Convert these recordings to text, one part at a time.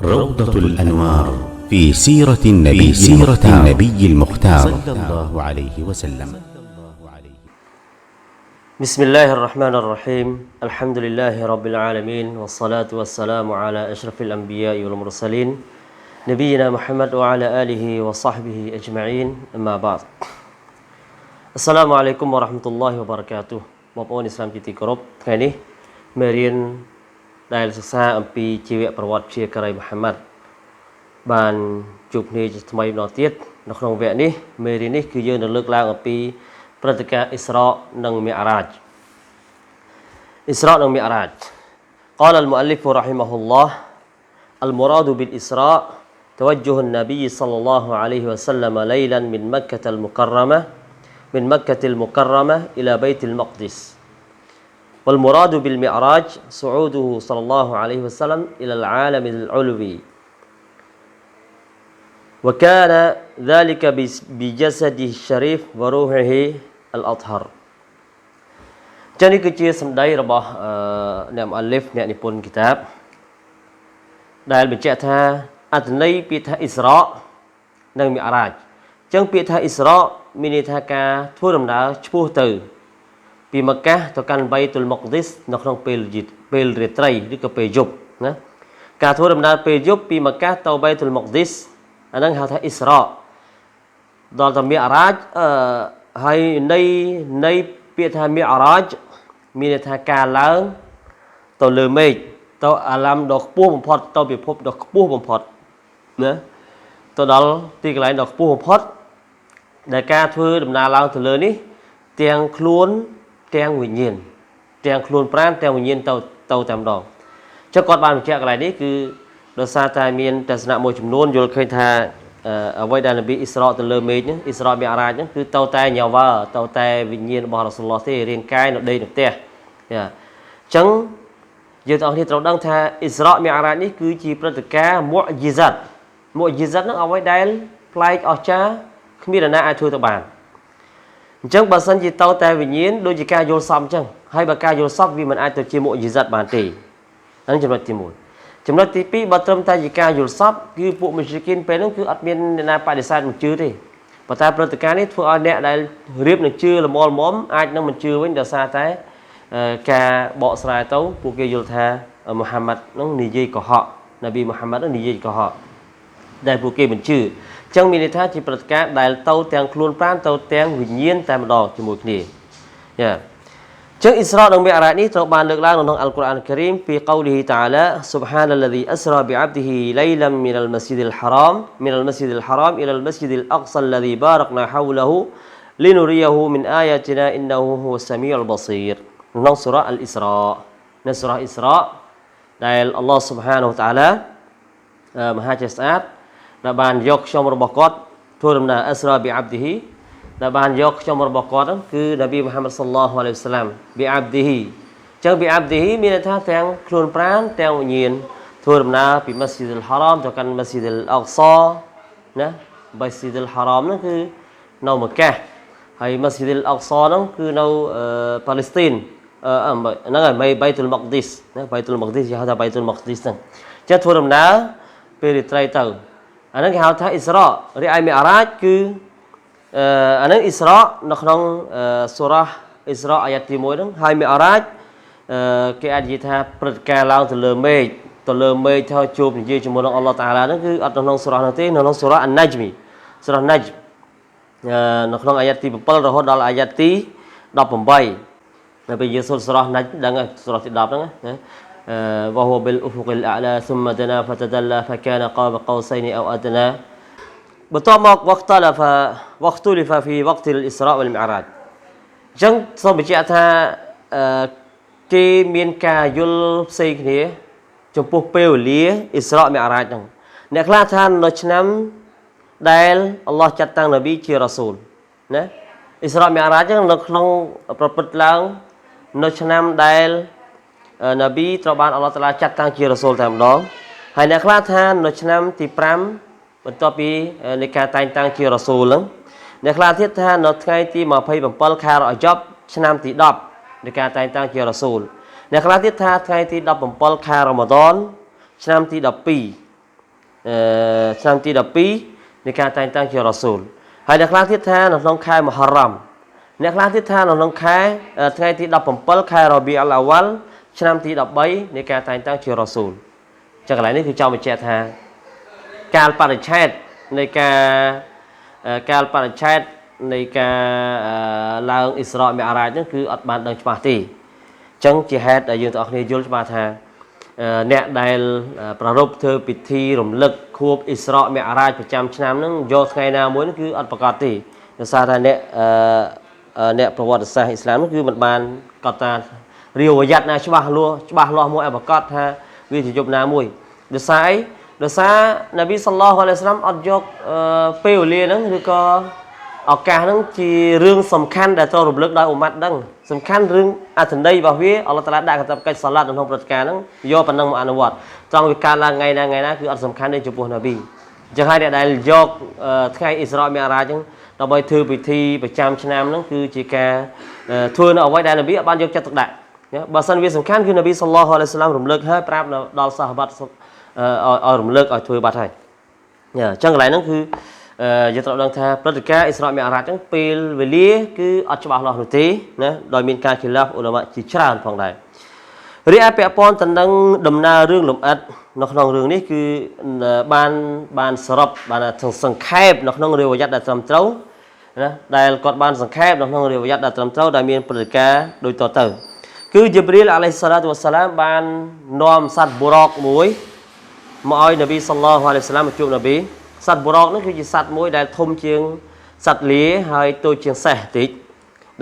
روضة الأنوار في سيرة النبي المختار صلى الله عليه وسلم. بسم الله الرحمن الرحيم. الحمد لله رب العالمين، والصلاة والسلام على أشرف الأنبياء والمرسلين، نبينا محمد وعلى آله وصحبه أجمعين. أما بعد، السلام عليكم ورحمة الله وبركاته. បងប្អូនអ៊ីស្លាមជាទីគោរពថ្ងៃនេះមេរៀនដែលសិក្សាអំពីជីវប្រវត្តិជាការីមូហាម៉ាត់បានជួបគ្នាជាថ្មីម្ដងទៀតនៅក្នុងវគ្គនេះមេរៀននេះគឺយើងនឹងលើកឡើងអំពីព្រឹត្តិការណ៍អ៊ីស្រានិងមីអារ៉ាចអ៊ីស្រានិងមីអារ៉ាច قال المؤلف رحمه الله: المراد بالإسراء توجه النبي صلى الله عليه وسلم ليلا من مكة المكرمة إلى بيت المقدس، والمراد بالمعراج صعوده صلى الله عليه وسلم إلى العالم العلوي، وكان ذلك بجسده الشريف وروحه الأطهر. ចឹងនេះគឺជាសម្ដីរបស់អ្នកមុអាលីហ្វអ្នកនិពន្ធគីតាបដែលបញ្ជាក់ថាអត្ថន័យពាក្យថាអ៊ីស្រានិងមីអារ៉ាចចឹងពាក្យថាអ៊ីស្រាមានន័យថាការធ្វើដំណើរឆ្ពោះទៅពីម៉ាកាទៅកាន់បៃតុលម៉ុកឌីសនៅក្នុងពេលយិពេលរាត្រីឬក៏ពេលយប់ណាការធ្វើដំណើរពេលយប់ពីម៉ាកាទៅបៃតុលម៉ុកឌីសអាហ្នឹងហៅថាអ៊ីស្រាដល់តែមីអារ៉ាចអឺហើយនៃពាក្យថាមីអារ៉ាចមានន័យថាការឡើងទៅលើមេឃទៅអាឡាំដ៏ខ្ពស់បំផុតទៅពិភពដ៏ខ្ពស់បំផុតណាទៅដល់ទីកន្លែងដ៏ខ្ពស់បំផុតដែលការធ្វើដំណើរឡើងទៅលើនេះទាំងខ្លួនទាំងវិញ្ញាណទាំងខ្លួនប្រាណទាំងវិញ្ញាណទៅទៅតែម្ដងចុះគាត់បានបញ្ជាក់កន្លែងនេះគឺដោយសារតែមានទស្សនៈមួយចំនួនយល់ឃើញថាអ្វីដែលនប៊ីអ៊ីស្រាទៅលើមេឃហ្នឹងអ៊ីស្រាមីអារ៉ាចហ្នឹងគឺទៅតែញ៉ាវ៉ាទៅតែវិញ្ញាណរបស់រ៉ាស៊ូលឡោះទេរាងកាយនៅដេកនៅផ្ទះអញ្ចឹងយើងទាំងអស់គ្នាត្រូវដឹងថាអ៊ីស្រាមីអារ៉ាចនេះគឺជាព្រឹត្តិការណ៍មុជីហ្សាតមុជីហ្សាតហ្នឹងអ្វីដែលប្លែកអស្ចារ្យគ្មាននរណាអាចធ្វើទៅបានអញ្ចឹងបើសិនជាទៅតែវិញ្ញាណដូចជាការយល់សពអញ្ចឹងហើយបើការយល់សពវាមិនអាចទៅជាមុជីហ្សាតបានទេហ្នឹងចំណុចទី1ចំណុចទី2បើត្រឹមតែជាការយល់សពគឺពួកមុជ្រិគីនពេលហ្នឹងគឺអត់មានអ្នកណាបដិសេធមិនជឿទេប៉ុន្តែព្រឹត្តិការណ៍នេះធ្វើឲ្យអ្នកដែលរៀបនឹងជឿល្មមល្មមអាចនឹងមិនជឿវិញដោយសារតែការបកស្រាយទៅពួកគេយល់ថាមូហាម៉ាត់នឹងនិយាយកុហកនប៊ីមូហាម៉ាត់នឹងនិយាយកុហកដែលពួកគេមិនជឿអញ្ចឹងមានន័យថាជាព្រឹត្តិការណ៍ដែលទៅទាំងខ្លួនប្រាណទៅទាំងវិញ្ញាណតែម្ដងជាមួយគ្នាយ៉ាចឹងអ៊ីស្រានិងមីអារ៉ាចនេះត្រូវបានលើកឡើងនៅក្នុងអល់កុរអានការីមពីقوله تعالى سبحان الذي أسرى بعبده ليلا من المسجد الحرام إلى المسجد الأقصى الذي باركنا حوله لنريه من آياتنا إنه هو السميع البصير ក្នុងសូរ៉ាអលអ៊ីស្រានៅសូរ៉ាអ៊ីស្រាដែលអល់ឡោះ سبحانه وتعالى មហាចេះស្អាតដែលបានយកខ្ញុំរបស់គាត់ធ្វើដំណើរ أسرى بعبده ដែលបានយកខ្ញុំរបស់គាត់ហ្នឹងគឺនប៊ីមូហាម៉ាត់صلى الله عليه وسلم بعبده ចឹង بعبده មានន័យថាទាំងខ្លួនប្រាណទាំងវិញ្ញាណធ្វើដំណើរពីម៉ាស្ជីឌុលហារ៉ាមទៅកាន់ម៉ាស្ជីឌុលអក្សាណាម៉ាស្ជីឌុលហារ៉ាមហ្នឹងគឺនៅម៉ាកាហើយម៉ាស្ជីឌុលអក្សាហ្នឹងគឺនៅប៉ាឡេស្ទីនអឺហ្នឹងហើយបៃតុលម៉ាក់ឌីសណាបៃតុលម៉ាក់ឌីសគេហៅថាបៃតុលម៉ាក់ឌីសហ្នឹងចឹងធ្វើដំណើរពេលរាត្រីទៅអាហ្នឹងគេហៅថាអ៊ីស្រារីឯមីអារ៉ាចគឺអឺអាហ្នឹងអ៊ីស្រានៅក្នុងសូរ៉ាអ៊ីស្រាអាយ៉ាទី1ហ្នឹងហើយមីអារ៉ាចអឺគេអាចនិយាយថាព្រឹត្តិការណ៍ឡើងទៅលើមេឃទៅលើមេឃទៅជួបនិយាយជាមួយនឹងអល់ឡោះតាឡាហ្នឹងគឺអត់នៅក្នុងសូរ៉ាហ្នឹងទេនៅក្នុងសូរ៉ាអាណាច់មីសូរ៉ាណាច់នៅក្នុងអាយ៉ាទី7រហូតដល់អាយ៉ាទី18នៅពេលយើងសូត្រសូរ៉ាណាច់ដឹងហើយសូរ៉ាទី10ហ្នឹងណា وهو بالأفق الأعلى ثم دنا فتدلى فكان قاب قوسين أو أدنى បន្ទាប់មក واختلف في وقت الإسراء والمعراج អញ្ចឹងសូមបញ្ជាក់ថាអឺគេមានការយល់ផ្សេងគ្នាចំពោះពេលវេលាអ៊ីស្រាមីអារ៉ាចហ្នឹងអ្នកខ្លះថានៅឆ្នាំដែលអល់ឡោះចាត់តាំងនប៊ីជារ៉ាស៊ូលណាអ៊ីស្រាមីអារ៉ាចហ្នឹងនៅក្នុងប្រព្រឹត្តឡើងនៅឆ្នាំដែលនប៊ីត្រូវបានអល់ឡោះតាឡាចាត់តាំងជារ៉ាស៊ូលតែម្ដងហើយអ្នកខ្លះថានៅឆ្នាំទី5បន្ទាប់ពីនៃការតែងតាំងជារ៉ាស៊ូលហ្នឹងអ្នកខ្លះទៀតថានៅថ្ងៃទី27ខែរ៉ចប់ឆ្នាំទី10នៃការតែងតាំងជារ៉ាស៊ូលអ្នកខ្លះទៀតថាថ្ងៃទី17ខែរ៉ម៉ាដនឆ្នាំទី12 ឆ្នាំទី12នៃការតែងតាំងជារ៉ាស៊ូលហើយអ្នកខ្លះទៀតថានៅក្នុងខែមហារ៉ាំអ្នកខ្លះទៀតថានៅក្នុងខែថ្ងៃទី17ខែរ៉ាប៊ីអលអាវ៉ាល់ឆ្នាំទី13នៃការតែងតាំងជារ៉ាស៊ូលចឹងកន្លែងនេះគឺចង់បញ្ជាក់ថាកាលបរិច្ឆេទនៃការកាលបរិច្ឆេទនៃការឡើងអ៊ីស្រាអ៊ីមីអារ៉ាចហ្នឹងគឺអត់បានដឹងច្បាស់ទេចឹងជាហេតុដែលយើងទាំងអស់គ្នាយល់ច្បាស់ថាអ្នកដែលប្រារព្ធធ្វើពិធីរំលឹកខួបអ៊ីស្រាអ៊ីមីអារ៉ាចប្រចាំឆ្នាំហ្នឹងយកថ្ងៃណាមួយហ្នឹងគឺអត់ប្រកាសទេដោយសារថាអ្នកប្រវត្តិសាស្ត្រអ៊ីស្លាមហ្នឹងគឺមិនបានកត់តារាវយ៉ាត់ណាច្បាស់លាស់ច្បាស់លាស់មួយឲ្យប្រកាសថាវាជាយប់ណាមួយដោយសារអីដោយសារនប៊ីសល្លោះអាឡៃហ៊ីវ៉ាសឡាមអត់យកពេលវេលាហ្នឹងឬក៏ឱកាសហ្នឹងជារឿងសំខាន់ដែលត្រូវរំលឹកដោយអ៊ុម៉ាត់ដឹងសំខាន់រឿងអត្ថន័យរបស់វាអល់ឡោះតាឡាដាក់កាតព្វកិច្ចសាឡាត់នៅក្នុងព្រឹត្តិការណ៍ហ្នឹងយកប៉ុណ្ណឹងមកអនុវត្តត្រង់វាកើតឡើងថ្ងៃណាថ្ងៃណាគឺអត់សំខាន់ទេចំពោះនប៊ីអញ្ចឹងហើយអ្នកដែលយកថ្ងៃអ៊ីស្រាអ៊ីមីអារ៉ាចហ្នឹងដើម្បីធ្វើពិធីប្រចាំឆ្នាំហ្នឹងគឺជាការធ្វើនៅអ្វីដែលនប៊ីអត់បានយកចិត្តទុកដាក់បើសិនវាសំខាន់គឺនប៊ីសល្លោះអាឡៃហ៊ីវ៉ាសឡាមរំលឹកហើយប្រាប់ដល់សាហាបាត់ឲ្យរំលឹកឲ្យធ្វើបាត់ហើយអញ្ចឹងកន្លែងហ្នឹងគឺយើងត្រូវដឹងថាព្រឹត្តិការណ៍អ៊ីស្រាអ៊ីមីអារ៉ាចហ្នឹងពេលវេលាគឺអត់ច្បាស់លាស់នោះទេណាដោយមានការខិលាហ្វអ៊ុលម៉ាជាច្រើនផងដែររីឯពាក់ព័ន្ធទៅនឹងដំណើររឿងលម្អិតនៅក្នុងរឿងនេះគឺបានសរុបបានសង្ខេបនៅក្នុងរាវយ៉ាត់ដែលត្រឹមត្រូវណាដែលគាត់បានសង្ខេបនៅក្នុងរាវយ៉ាត់ដែលត្រឹមត្រូវដែលមានព្រឹត្តិការណ៍ដូចតទៅគឺជីប្រីលអាឡៃហ៊ីសាឡាតុវ៉ាសាឡាមបាននាំសត្វបុរកមួយមកឲ្យនប៊ីសល្លោះអាឡៃហ៊ីសាឡាមមកជួបនប៊ីសត្វបុរកនោះគឺជាសត្វមួយដែលធំជាងសត្វលាហើយតូចជាងសេះតិច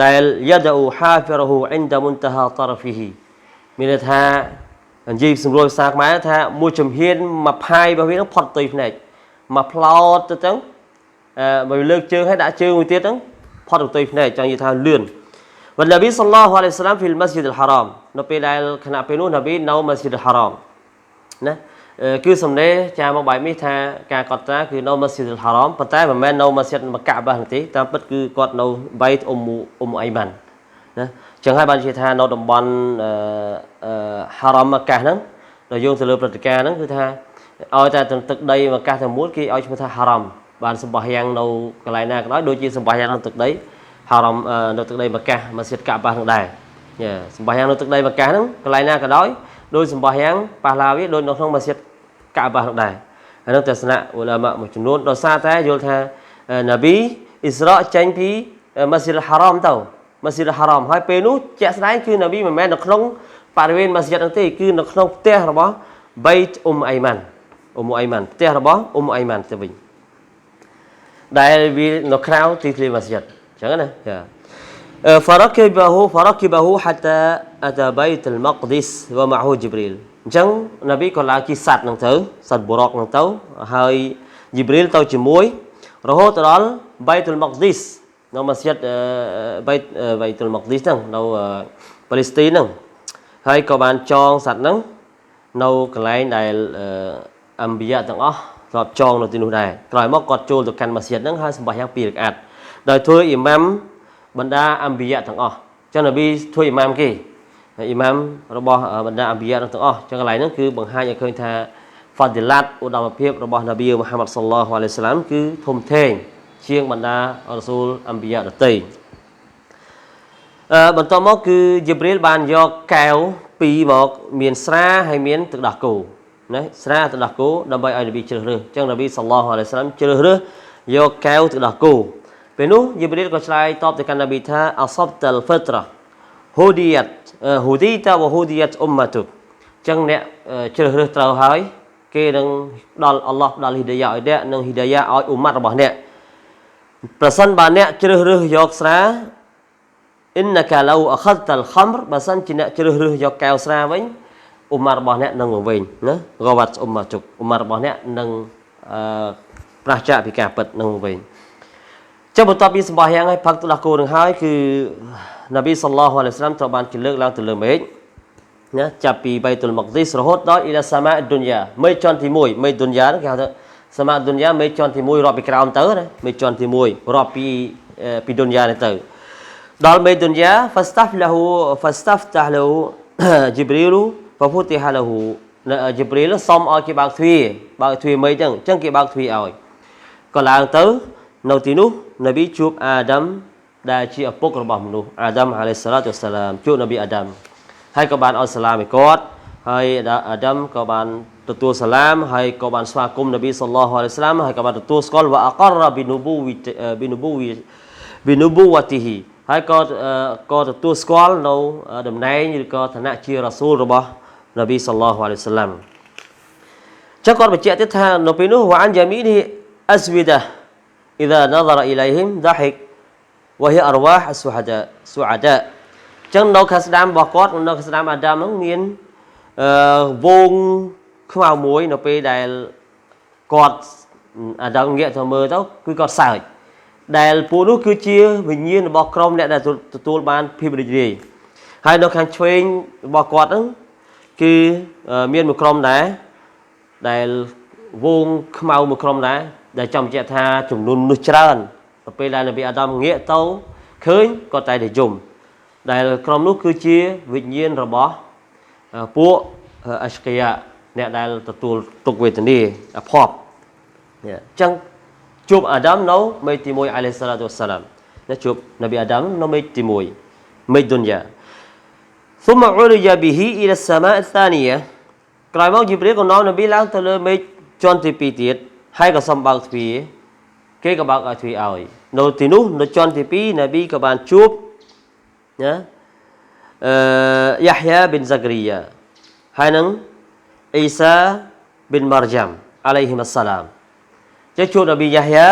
ដែលយ៉ាដាអ៊ូហាហ្វីរហ៊ូអ៊ិនដាមុនតាហាតារហ្វីហ៊ីមានន័យថានិយាយសម្រួលភាសាខ្មែរថាមួយជំហានមួយផាយរបស់វានឹងផុតទុយភ្នែកមួយផ្លោតទៅទៅបើលើកជើងឲ្យដាក់ជើងមួយទៀតហ្នឹងផុតទុយភ្នែកចង់និយាយថាលឿនវ៉ានប៊ីសល្លោះអាឡៃហ៊ីសាឡាមហ្វីលម៉ាស្ជីដអល់ហារ៉ាមនៅពេលដែលខណៈពេលនោះនប៊ីនៅម៉ាស្ជីដអល់ហារ៉ាមណាគឺសំណេរចាមកបែបនេះថាការកត់ត្រាគឺនៅម៉ាស្ជីដអល់ហារ៉ាមប៉ុន្តែមិនមែននៅម៉ាស្ជីដមកាបាសទេតាមពិតគឺគាត់នៅបៃតអ៊ុំអៃម៉ាន់ណាចឹងហើយបានជាថានៅតំបន់ហារ៉ាមម៉ាកាសហ្នឹងដល់យោងទៅលើព្រឹត្តិការណ៍ហ្នឹងគឺថាឲ្យតែទឹកដីម៉ាកាសទាំងមូលគេឲ្យឈ្មោះថាហារ៉ាមបានសម្បាយ៉ាងនៅកន្លែងណាក៏ដោយដូចជាសម្បាយ៉ាងនៅទឹកដីហារ៉ាមនៅទឹកដីម៉ាកាសម៉ាស្ជីដកាបាសហ្នឹងដែរសម្បាយ៉ាងនៅទឹកដីម៉ាកាសហ្នឹងកន្លែងណាក៏ដោយដោយសម្បាយ៉ាងប៉ះឡាវាដូចនៅក្នុងម៉ាស្ជីដកាបាសហ្នឹងដែរហើយនឹងទស្សនៈអ៊ុលាម៉ាមួយចំនួនដោយសារតែយល់ថានប៊ីអ៊ីស្រាអចេញពីម៉ាស្ជីដហារ៉ាមទៅម៉ាស្ជីដហារ៉ាមហើយពេលនោះជាក់ស្ដែងគឺនប៊ីមិនមែននៅក្នុងបរិវេណម៉ាស្ជីដហ្នឹងទេគឺនៅក្នុងផ្ទះរបស់បៃតអ៊ុំអៃម៉ាន់អ៊ុំអៃម៉ាន់ផ្ទះរបស់អ៊ុំអៃម៉ាន់ទៅវិញដែលវានៅក្រៅទីធ្លាម៉ាស្ជីដអញ្ចឹងណាចា فركبه حتى أتى بيت المقدس ومعه جبريل អញ្ចឹងនប៊ីក៏ឡើងជិះសត្វហ្នឹងទៅសត្វបុរកហ្នឹងទៅហើយជីប្រីលទៅជាមួយរហូតដល់បៃតុលម៉ាក់ឌីសនៅម៉ាស្ជីដបៃតុលម៉ាក់ឌីសហ្នឹងនៅប៉ាឡេស្ទីនហ្នឹងហើយក៏បានចងសត្វហ្នឹងនៅកន្លែងដែលអាំប៊ីយ៉ាទាំងអស់ធ្លាប់ចងនៅទីនោះដែរក្រោយមកគាត់ចូលទៅកាន់ម៉ាស្ជីដហ្នឹងហើយសម្បាយ៉ាងពីររកាត់ដោយធ្វើអ៊ីម៉ាំបណ្ដាអាំប៊ីយ៉ាទាំងអស់ចឹងនប៊ីធ្វើអ៊ីម៉ាំគេអ៊ីម៉ាំរបស់បណ្ដាអាំប៊ីយ៉ាទាំងអស់ចឹងកន្លែងហ្នឹងគឺបង្ហាញឲ្យឃើញថាហ្វាឌីឡាតឧត្តមភាពរបស់នប៊ីមូហាម៉ាត់សល្លោះអាឡៃហ៊ីសាឡាមគឺធំធេងជាងបណ្ដារ៉ាស៊ូលអាំប៊ីយ៉ាដទៃបន្ទាប់មកគឺជីប្រីលបានយកកែវពីរមកមានស្រាហើយមានទឹកដោះគោណាស្រាទឹកដោះគោដើម្បីឲ្យនប៊ីជ្រើសរើសចឹងនប៊ីសល្លោះអាឡៃហ៊ីសាឡាមជ្រើសរើសយកកែវទឹកដោះគោពេលនោះជីប្រីលក៏ឆ្លើយតបទៅកាន់នប៊ីថាអាសបតាល់ហ្វិត្រាហ៊ូឌីយ៉ាតហ៊ូឌីតាវហ៊ូឌីយ៉ាតអ៊ុំម៉ាតុចឹងអ្នកជ្រើសរើសត្រូវហើយគេនឹងដល់អល់ឡោះដល់ហ៊ីដាយ៉ាឲ្យអ្នកនិងហ៊ីដាយ៉ាឲ្យអ៊ុំម៉ាត់របស់អ្នកប្រសិនបើអ្នកជ្រើសរើសយកស្រាអ៊ិនណាកាឡូអខតលខំរបើសិនជាអ្នកជ្រើសរើសយកកែវស្រាវិញអ៊ុំម៉ាត់របស់អ្នកនឹងវិញណាហ្គវ៉ាត់អ៊ុំម៉ាតុអ៊ុំម៉ាត់របស់អ្នកនឹងប្រឆាចពីការពិតនឹងវិញចឹងបន្ទាប់ពីសម្បាយ៉ាងឲ្យផឹកទឹកដោះគោនឹងហើយគឺនប៊ីសល្លោះអាឡៃហ៊ីសាឡាមត្រូវបានគេលើកឡើងទៅលើមេឃណាចាប់ពីបៃតុលម៉ាក់ឌីសរហូតដល់អ៊ីឡាសាម៉ាឌុនយ៉ាមេឃជាន់ទី1មេឃឌុនយ៉ាគេហៅថាសាម៉ាឌុនយ៉ាមេឃជាន់ទី1រាប់ពីក្រោមទៅណាមេឃជាន់ទី1រាប់ពីឌុនយ៉ានេះទៅដល់មេឃឌុនយ៉ា فاستفتح له جبريل ففتح له ជីព្រីលសុំឲ្យគេបើកទ្វារបើកទ្វារមេឃចឹងអញ្ចឹងគេបើកទ្វារឲ្យក៏ឡើងទៅនៅទីនោះនប៊ីជួបអាដាមដែលជាឪពុករបស់មនុស្សអាដាមអាឡៃសាឡាតុវសាឡាមជួបនប៊ីអាដាមហើយក៏បានឲ្យសាឡាមឲ្យគាត់ហើយអាដាមក៏បានទទួលសាឡាមហើយក៏បានស្វាគមន៍នប៊ីសល្លោះអាឡៃសាឡាមហើយក៏បានទទួលស្គាល់វ៉ាអករប៊ីនូបូវីប៊ីនូបូវីប៊ីនូបូវ៉ាទីហ៊ីហើយក៏ទទួលស្គាល់នៅតំណែងឬក៏ឋានៈជារ៉ាស៊ូលរបស់នប៊ីសល្លោះអាឡៃសាឡាមចឹងគាត់បញ្ជាក់ទៀតថានៅពេលនោះវ៉ាអានយ៉ាមីនីអស្វីដា إذا نظر إليهم ضحك وهي أرواح السعداء سعداء ចឹងនៅខាងស្ដាំរបស់គាត់នៅខាងស្ដាំអាដាមហ្នឹងមានអឺវងខ្មៅមួយនៅពេលដែលគាត់អាដាមងាកទៅមើលទៅគឺគាត់សើចដែលពួកនោះគឺជាវិញ្ញាណរបស់ក្រុមអ្នកដែលទទួលបានភាពរីករាយហើយនៅខាងឆ្វេងរបស់គាត់ហ្នឹងគឺមានមួយក្រុមដែរដែលវងខ្មៅមួយក្រុមដែរដែលចំជាក់ថាចំនួនមនុស្សច្រើនទៅពេលដែលនប៊ីអាដាមងាកទៅឃើញគាត់តែយំដែលក្រុមនោះគឺជាវិញ្ញាណរបស់ពួកអស្កាយ៉ាអ្នកដែលទទួលទុក្ខវេទនាអភ័ព្វអញ្ចឹងជួបអាដាមនៅមេឃទី1អាឡៃសាឡាតុវសាឡាមណាជួបនប៊ីអាដាមនៅមេឃទី1មេឃឌុនយ៉ា ثم عرج به إلى السماء الثانية ក្រោយមកជីព្រាលក៏នាំនប៊ីឡើងទៅលើមេឃជាន់ទី2ទៀតហើយក៏សុំបើកទ្វារគេក៏បើកឲ្យទ្វារឲ្យនៅទីនោះនៅជាន់ទី2នប៊ីក៏បានជួបណាអឺយ៉ាហយ៉ាប៊ិនហ្សាការីយ៉ាហើយនឹងអ៊ីសាប៊ិនម៉ារយ៉ាំអាឡៃហ៊ីមសាឡាមចេះជួបនប៊ីយ៉ាហយ៉ា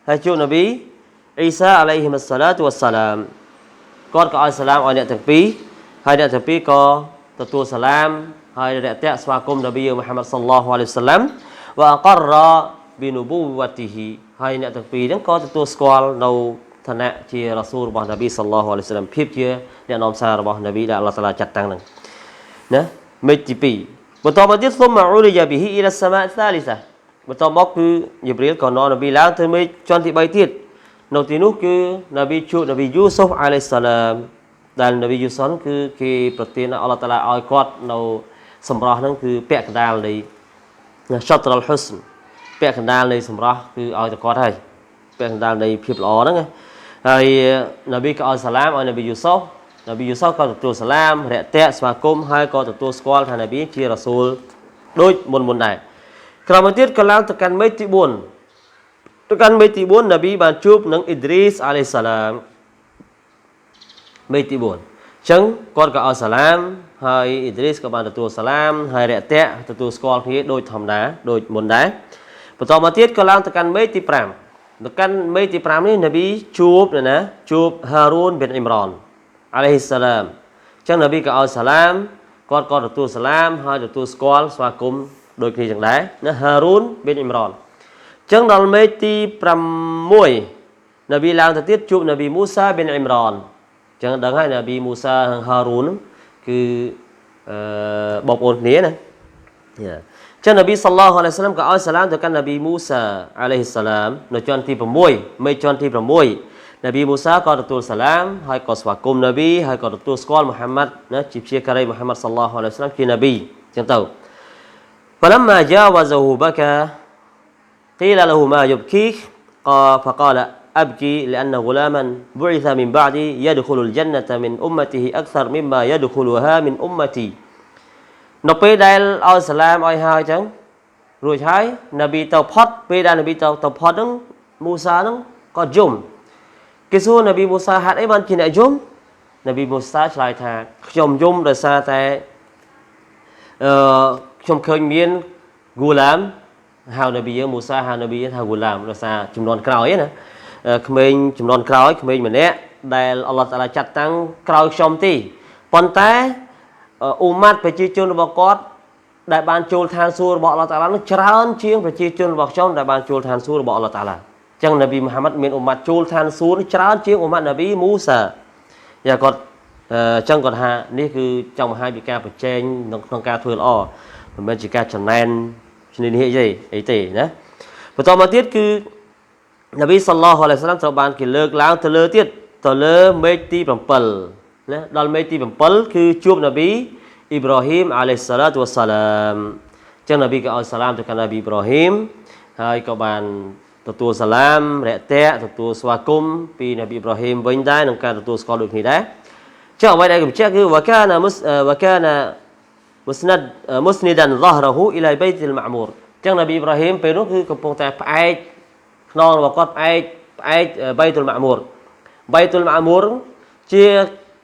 ហើយជួបនប៊ីអ៊ីសាអាឡៃហ៊ីមសាឡាតុវសាឡាមគាត់ក៏ឲ្យសាឡាមឲ្យអ្នកទាំងពីរហើយអ្នកទាំងពីរក៏ទទួលសាឡាមហើយរយៈស្វាគមន៍នប៊ីមូហាម៉ាត់សល្លោះអាឡៃហ៊ីវសាឡាមវ៉ាអករប៊ីនូបូវ៉ាទីហ៊ីហើយអ្នកទាំងពីរហ្នឹងក៏ទទួលស្គាល់នៅឋានៈជារ៉ាស៊ូលរបស់នប៊ីសល្លោះអាឡៃហ៊ីវសាឡាមភាពជាអ្នកនាំសាររបស់នប៊ីដែលអល់ឡោះតាឡាចាត់តាំងហ្នឹងណាមេឃទី2បន្តមកទៀត ثم عرج به إلى السماء الثالثة បន្តមកគឺយីព្រាលក៏នាំនប៊ីឡើងទៅមេឃជាន់ទី3ទៀតនៅទីនោះគឺនប៊ីជួបនប៊ីយូសុហ្វអាឡៃសាឡាមដែលនប៊ីយូសុនគឺគេប្រទានអល់ឡោះតាឡាឲ្យគាត់នៅសម្រស់ហ្នឹងគឺពាក់កណ្ដាលនៃឆត្រលហ៊ុស្នពាក់កណ្ដាលនៃសម្រស់គឺឲ្យតែគាត់ហើយពាក់កណ្ដាលនៃភាពល្អហ្នឹងហើយនប៊ីក៏ឲ្យសាឡាមឲ្យនប៊ីយូសុហ្វនប៊ីយូសុហ្វក៏ទទួលសាឡាមរយៈស្វាគមន៍ហើយក៏ទទួលស្គាល់ថានប៊ីជារ៉ាស៊ូលដូចមុនមុនដែរក្រោយមកទៀតក៏ឡើងទៅកាន់មេឃទី4ទៅកាន់មេឃទី4នប៊ីបានជួបនឹងអ៊ីឌ្រីសអាឡៃសាឡាមមេឃទី4អញ្ចឹងគាត់ក៏ឲ្យសាឡាមហើយអ៊ីឌ្រីសក៏បានទទួលសាឡាមហើយរយៈទទួលស្គាល់គ្នាដូចធម្មតាដូចមុនដែរបន្តមកទៀតក៏ឡើងទៅកាន់មេឃទី5ទៅកាន់មេឃទី5នេះនប៊ីជួបណាជួបហារូនប៊ិនអ៊ីមរ៉នអាឡៃហ៊ីសាឡាមអញ្ចឹងនប៊ីក៏ឲ្យសាឡាមគាត់ក៏ទទួលសាឡាមហើយទទួលស្គាល់ស្វាគមន៍ដូចគ្នាចឹងដែរណាហារូនប៊ិនអ៊ីមរ៉នអញ្ចឹងដល់មេឃទី6នប៊ីឡើងទៅទៀតជួបនប៊ីមូសាប៊ិនអ៊ីមរ៉នអញ្ចឹងដឹងហើយនប៊ីមូសានិងហារូនគឺអឺបងប្អូនគ្នាណាចឹងនប៊ីសល្លោះអាឡៃសាឡាមក៏ឲ្យសាឡាមទៅកាន់នប៊ីមូសាអាឡៃហ៊ីសាឡាមនៅជាន់ទី6មេជាន់ទី6នប៊ីមូសាក៏ទទួលសាឡាមហើយក៏ស្វាគមន៍នប៊ីហើយក៏ទទួលស្គាល់មូហាម៉ាត់ណាជាព្យាការីមូហាម៉ាត់សល្លោះអាឡៃសាឡាមជានប៊ីចឹងទៅ فلما جاوزه بكى قيل له ما يبكيك قال فقال أبكي لأن غلاما بعث من بعدي يدخل الجنة من أمته أكثر مما يدخلها من أمتي នៅពេលដែលឲ្យសាឡាមឲ្យហើយចឹងរួចហើយនប៊ីទៅផុតពេលដែលនប៊ីទៅផុតហ្នឹងមូសាហ្នឹងក៏យំគេសួរនប៊ីមូសាហេតុអីបានជាអ្នកយំនប៊ីមូសាឆ្លើយថាខ្ញុំយំដោយសារតែអឺខ្ញុំឃើញមានហ្គូឡាមហៅនប៊ីយើងមូសាហៅនប៊ីថាហ្គូឡាមដោយសារចំនួនក្រោយណាក្មេងចំនួនក្រោយក្មេងម្នាក់ដែលអល់ឡោះតាឡាចាត់តាំងក្រោយខ្ញុំទេប៉ុន្តែអ៊ូម៉ាត់ប្រជាជនរបស់គាត់ដែលបានចូលឋានសួគ៌របស់អល់ឡោះតាឡានោះច្រើនជាងប្រជាជនរបស់ខ្ញុំដែលបានចូលឋានសួគ៌របស់អល់ឡោះតាឡាអញ្ចឹងនប៊ីមូហាម៉ាត់មានអ៊ូម៉ាត់ចូលឋានសួគ៌ច្រើនជាងអ៊ូម៉ាត់នប៊ីមូសាយ៉ាគាត់អញ្ចឹងគាត់ថានេះគឺចង់បង្ហាញពីការប្រជែងក្នុងការធ្វើល្អមិនមែនជាការចំណែនឈ្នេះនេះអីទេណាបន្តមកទៀតគឺនប៊ីសល្លោះអាឡៃសាឡាមត្រូវបានគេលើកឡើងទៅលើទៀតទៅលើមេឃទី7ណាដល់មេឃទី7គឺជួបនប៊ី អ៊ីប្រាហ៊ីមអាឡៃសាឡាតវ៉ាសាឡាមចឹងនប៊ីក៏ឲ្យសាឡាមទៅកាន់នប៊ីអ៊ីប្រាហ៊ីមហើយក៏បានទទួលសាឡាមរយៈទទួលស្វាគមន៍ពីនប៊ីអ៊ីប្រាហ៊ីមវិញដែរក្នុងការទទួលស្គាល់ដូចគ្នាដែរចឹងអ្វីដែលគេបញ្ជាក់គឺវកាណាមុសវកាណា musnad musnidan dhahrahu ila bayt al-ma'mur ចឹងនប៊ីអ៊ីប្រាហ៊ីមពេលនោះគឺកំពុងតែផ្អែកខ្នងរបស់គាត់ផ្អែកបៃតុលម៉ាមូរបៃតុលម៉ាមូរជា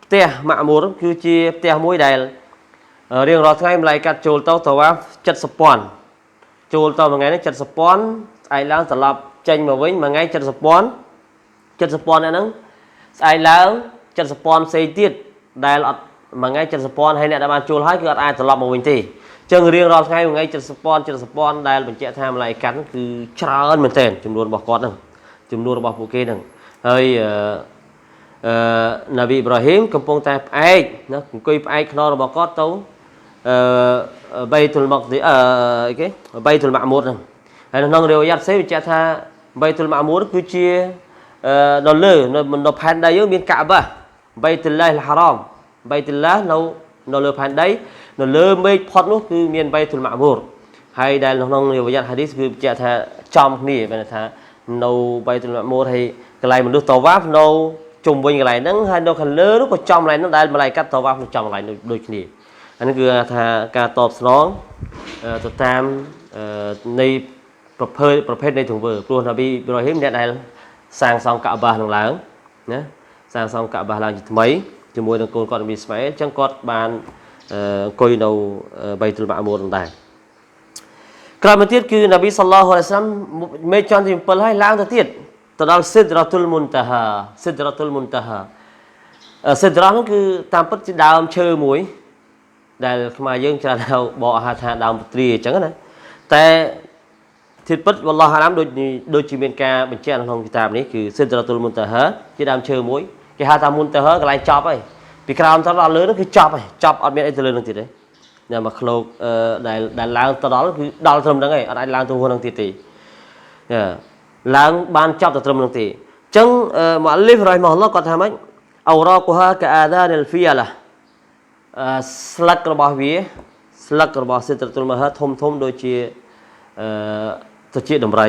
ផ្ទះម៉ាមូរគឺជាផ្ទះមួយដែលរៀងរាល់ថ្ងៃម្លាយកាត់ចូលទៅតវ៉ា70,000ចូលទៅមួយថ្ងៃនេះ70,000ស្អែកឡើងត្រឡប់ចេញមកវិញមួយថ្ងៃ70,000 70,000ហ្នឹងស្អែកឡើង70,000ផ្សេងទៀតដែលអត់មួយថ្ងៃ70,000ហើយអ្នកដែលបានចូលហើយគឺអត់អាចត្រឡប់មកវិញទេចឹងរៀងរាល់ថ្ងៃមួយថ្ងៃ70,000 70,000ដែលបញ្ជាក់ថាម្លាយកាត់គឺច្រើនមែនទែនចំនួនរបស់គាត់ហ្នឹងចំនួនរបស់ពួកគេហ្នឹងហើយអឺនប៊ីអ៊ីប្រាហ៊ីមកំពុងតែផ្អែកណាអង្គុយផ្អែកខ្នងរបស់គាត់ទៅអឺបៃតុលម៉ាក់ឌីអីគេបៃតុលម៉ាមូរហ្នឹងហើយក្នុងរិវយ៉ាតផ្សេងបញ្ជាក់ថាបៃតុលម៉ាមូរគឺជានៅលើនៅផែនដីយើងមានកាបាបៃតុលឡាហ៊ីលហារ៉មបៃតុលឡានៅលើផែនដីនៅលើមេឃផុតនោះគឺមានបៃតុលម៉ាមូរហើយដែលក្នុងរិវយ៉ាតហាឌីសគឺបញ្ជាក់ថាចំគ្នាបានថានៅបៃតុលម៉ាមូរហើយកន្លែងមនុស្សតវ៉ាហ្វនៅជុំវិញកន្លែងហ្នឹងហើយនៅខាងលើនោះក៏ចំកន្លែងហ្នឹងដែលម្លាយកាត់តវ៉ាហ្វនៅចំកន្លែងដូចគ្នាអានេះគឺថាការតបស្នងទៅតាមនៃប្រភេទនៃទង្វើព្រោះនប៊ីអ៊ីប្រាហ៊ីមអ្នកដែលសាងសង់កាបានឹងឡើងណាសាងសង់កាបាឡើងជាថ្មីជាមួយនឹងកូនគាត់នប៊ីអ៊ីស្ម៉ាអ៊ីលអញ្ចឹងគាត់បានអង្គុយនៅបៃតុលម៉ាមូរនឹងដែរក្រោយមកទៀតគឺនប៊ីសល្លោះអាឡៃសាឡាមមេជាន់ទី7ហើយឡើងទៅទៀតទៅដល់ស៊ីដរ៉ាតុលមុនតាហាស៊ីដរ៉ាតុលមុនតាហាស៊ីដរ៉ានោះគឺតាមពិតជាដើមឈើមួយដែលខ្មែរយើងច្រើនហៅបកហៅថាដើមពទ្រាអញ្ចឹងណាតែធាតុពិតវ៉ាឡោះអាឡាមដូចជាមានការបញ្ជាក់នៅក្នុងគីតាបនេះគឺស៊ីដរ៉ាតុលមុនតាហាជាដើមឈើមួយគេហៅថាមុនតាហាកន្លែងចប់ហើយពីក្រោមទៅដល់លើនោះគឺចប់ហើយចប់អត់មានអីទៅលើនឹងទៀតទេញ៉ាំមកឃ្លោកដែលឡើងទៅដល់គឺដល់ត្រឹមហ្នឹងឯងអត់អាចឡើងទៅហួសហ្នឹងទៀតទេឡើងបានចប់ទៅត្រឹមហ្នឹងទេអញ្ចឹងមុអាលីហ្វរ៉ៃម៉ាហ៊ុលឡោះគាត់ថាម៉េចអោរ៉ាកូហាកាអាដានិលហ្វីឡាស្លឹករបស់វាស្លឹករបស់ស៊ីត្រតុលមហាធំធំដូចជាទៅជាដំរី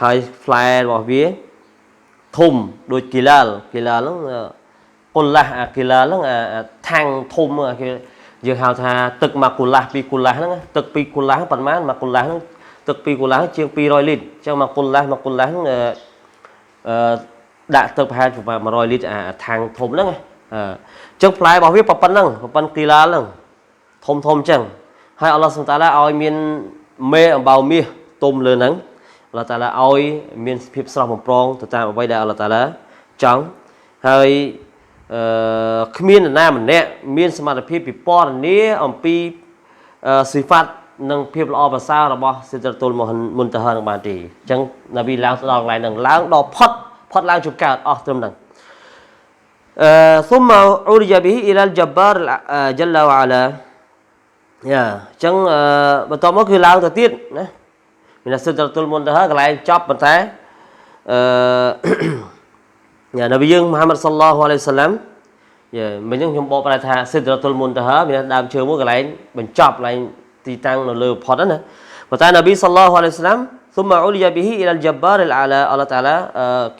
ហើយផ្លែរបស់វាធំដូចគីឡាលគីឡាលហ្នឹងកុលឡាស់អាគីឡាលហ្នឹងអាថាំងធំគេយើងហៅថាទឹកម៉ាកូឡាស់ពីកូឡាស់ហ្នឹងទឹកពីកូឡាស់ប៉ុន្មានម៉ាកូឡាស់ហ្នឹងទឹកពីកូឡាស់ជាង200លីត្រអញ្ចឹងម៉ាកូឡាស់ហ្នឹងអឺដាក់ទឹកប្រហែលប្រមាណ100លីត្រអាថាំងធំហ្នឹងអញ្ចឹងផ្លែរបស់វាប៉ុណ្ណឹងប៉ុណ្ណគីឡាហ្នឹងធំធំអញ្ចឹងហើយអល់ឡោះសុបតាឡាឲ្យមានមេអំបៅមាសទុំលើហ្នឹងអល់ឡោះតាឡាឲ្យមានភាពស្រស់បំព្រងទៅតាមអ្វីដែលអល់ឡោះតាឡាចង់ហើយគ្មាននរណាម្នាក់មានសមត្ថភាពពិពណ៌នាអំពីស៊ីហ្វាត់និងភាពល្អប្រសើររបស់ស៊ីត្រតុលមុនតាហានឹងបានទេអញ្ចឹងនប៊ីឡើងទៅដល់កន្លែងហ្នឹងឡើងដល់ផុតឡើងជប់កើតអស់ត្រឹមហ្នឹងثم عرج به الى الجبار جل وعلا យ៉ាអញ្ចឹងបន្ទាប់មកគឺឡើងទៅទៀតណាមានស៊ីត្រតុលមុនតាហាកន្លែងចប់ប៉ុន្តែយ៉ានប៊ីយើងមូហាម៉ាត់សល្លោះអាឡៃសាឡាមយ៉ាមិញហ្នឹងខ្ញុំបកប្រែថាស៊ីត្រតុលមុនតាហាមានដើមឈើមួយកន្លែងបញ្ចប់កន្លែងទីតាំងនៅលើផុតណាប៉ុន្តែនប៊ីសល្លោះអាឡៃសាឡាម ثم عرج به الى الجبار الاعلى អល់ឡោះតាឡា